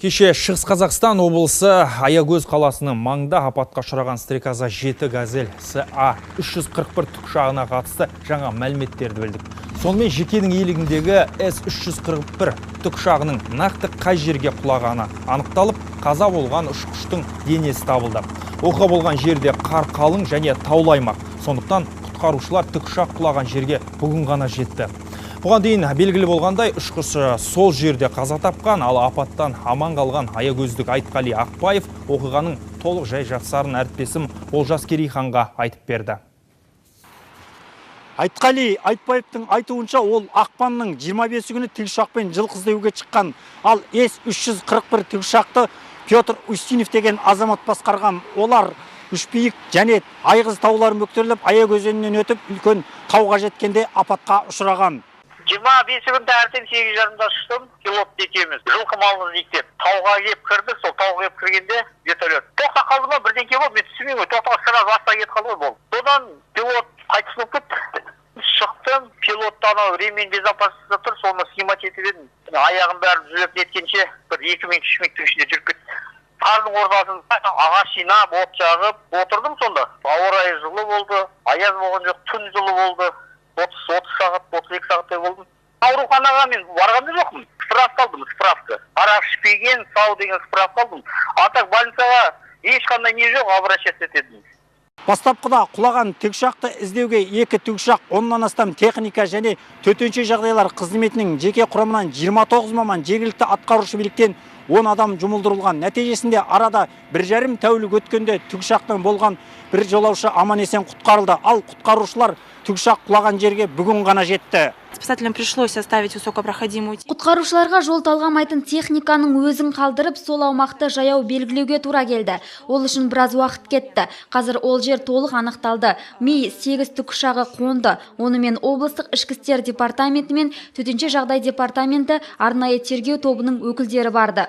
Кеше Шығыс Қазақстан облысы Аягөз қаласының маңында апатқа ұшыраған «Стрекоза 7 Газель СА 341» тікұшағына қатысты жаңа мәліметтерді білдік. Сонымен, жекенің иелігіндегі С-341 тікұшағының нақты қай жерге құлағаны анықталып, қаза болған ұшқыштың денесі табылды. Оқиға болған жерде қар қалың және таулы аймақ. Сондықтан құтқарушылар тікұшақ құлаған жерге бүгін ғана жетті. Бұған дейін белгілі болғандай, ұшқышы сол жерде қаза тапқан, ал апаттан аман қалған аягөздік Айтқали Ақпаев оқиғаның толық жай жапсарын әріптесім Олжас Керейханға айтып берді. Айтқали Айтбаевтың айтуынша, ол ақпанның 25 күні тікұшақпен жылқы іздеуге шыққан. Ал С-341 тікұшақты Петр Устинов деген азамат басқарған. Олар Үшбиік және Айғыз тауларын бөктерлеп, Аягөз өзенінен өтіп, үлкен тауға жеткенде апатқа ұшыраған. 25-і күні таңертең 8:30-да ұштым, пилот екеуміз. Жылқы малын іздейік деп. Тауға келіп кірдік, сол тауға келіп кіргенде вертолет тоқтап қалды ма, бірдеңке болды, мен түсінбеймін ғой, тоқтап, сразу астына кетіп қалды ғой, болды. Содан пилот қайтыс болып кетті. Шықтым, пилотты анау ремень безопасности тұр, соны снимать етіп едім. Аяғым бәрін түзеп неткенше бір 2 минут, 3 минуттың ішінде жүріп кетті. Қардың ортасында ағаш жинап, от жағып отырдым сонда. Ауа райы жылы болды, аяз болған жоқ, түн жылы болды. 30 сағат, 32 сағаттай болдым. Ауруханаға мен барған да жоқпын. Справка алдым, справка. Арақ ішпеген, сау деген справка алдым. А так больницаға ешқандай не жоқ, обращаться ететін. Бастапқыда құлаған тікұшақты іздеуге екі тікұшақ, 10-нан астам техника және төтенше жағдайлар қызметінің жеке құрамынан 29 маман, жергілікті атқарушы биліктен 10 адам жұмылдырылған. Нәтижесінде арада 1,5 тәулік өткенде тікұшақтан болған бір жолаушы аман есен құтқарылды. Ал құтқарушылар тікұшақ құлаған жерге бүгін ғана жетті. Спасателям пришлось оставить высокопроходимую Құтқарушыларға жол талғамайтын техниканың өзін қалдырып, сол аумақты жаяу белгілеуге тура келді. Ол үшін біраз уақыт кетті. Қазір ол жер толық анықталды. Ми 8 тікұшағы қонды. Онымен облыстық ішкі істер департаменті мен төтенше жағдай департаменті, арнайы тергеу тобының өкілдері барды.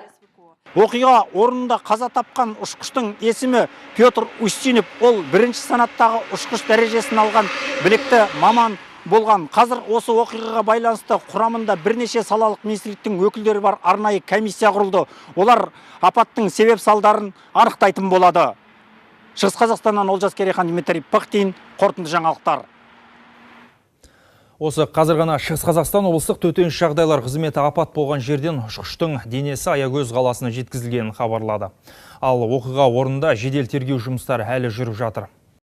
Оқиға орнында қаза тапқан ұшқыштың есімі Петр Устинов. Ол бірінші санаттағы ұшқыш дәрежесін алған білікті маман болған. Қазір осы оқиғаға байланысты құрамында бірнеше салалық министрліктің өкілдері бар арнайы комиссия құрылды. Олар апаттың себеп салдарын анықтайтын болады. Шығыс Қазақстаннан Олжас Керейхан, Дмитрий Пыхтин, «Қорытынды жаңалықтар». Осы қазір ғана Шығыс Қазақстан облыстық төтенше жағдайлар қызметі апат болған жерден ұшқыштың денесі Аягөз қаласына жеткізілгенін хабарлады. Ал оқиға орнында жедел тергеу жұмыстары әлі жүріп жатыр.